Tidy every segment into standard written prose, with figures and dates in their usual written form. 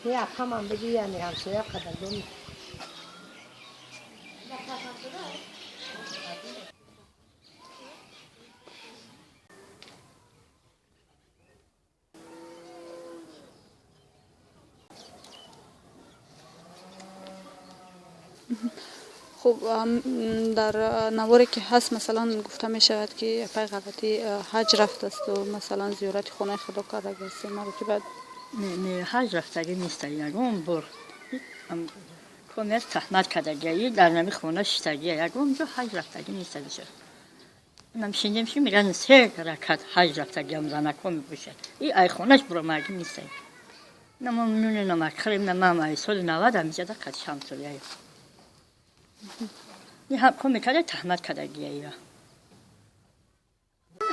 Не апамам бигӣ, яъне ҳамсоя қадрдон. Хуб, дар наворе ки ҳаст, масалан, гуфта мешавад, ки апай ғалатӣ ҳаҷ рафтасту, масалан, зиёрати хонаи худо кардагиаст се маротиба. Не, не, ҳаҷ рафтагӣ неста ягон бор. Комиас таҳмат кардагия, дар нами хона шиштагия, ягон ҷо ҳаҷ рафтагӣ неста бишад. Нам шиндем, ши меган, се ракат ҳаҷ рафтагиам занакҳо мебошад. И ай хонаш буромагӣ неста. Намо нуне намак хӯрем, намам ай соли 90 амиҷада қад шамсояй. Ҳам мекарда, таҳмат кардагия ира.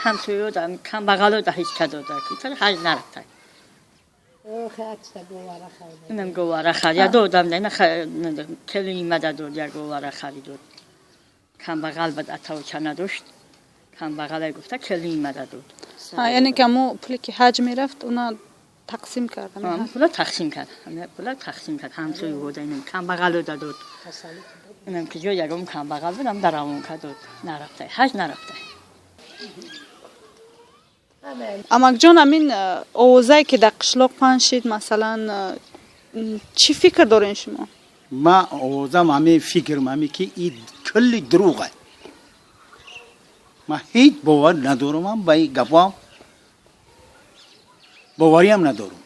Ҳамсоёда, камбағалода ҳеҷ кадода, ҳаҷ нарафта. Инам говара харид додам, на келини мада дод, як говара харид дод. Камбағал бад, атавча надошт. Камбағалай гуфта, келини мада дод. Яъне ки ҳамо пуле ки ҳаҷ мерафт, уна тақсим карда? Пула тақсим кард. Пула тақсим кард. Ҳамсоёда, инам камбағалода дод. Инам ки ҷо ягон камбағал будам, даравон кард дод. Нарафта. Ҳаҷ нарафта. Амакҷон, ҳамин овозае ки дар қишлоқ паҳн шид, масалан, чӣ фикр дорен шумо? Ма овозам, ҳамин фикрам ҳамин ки и кулли дурӯға. Ман ҳеҷ бовар надорам ба ин гапҳоам, бовариам надорам.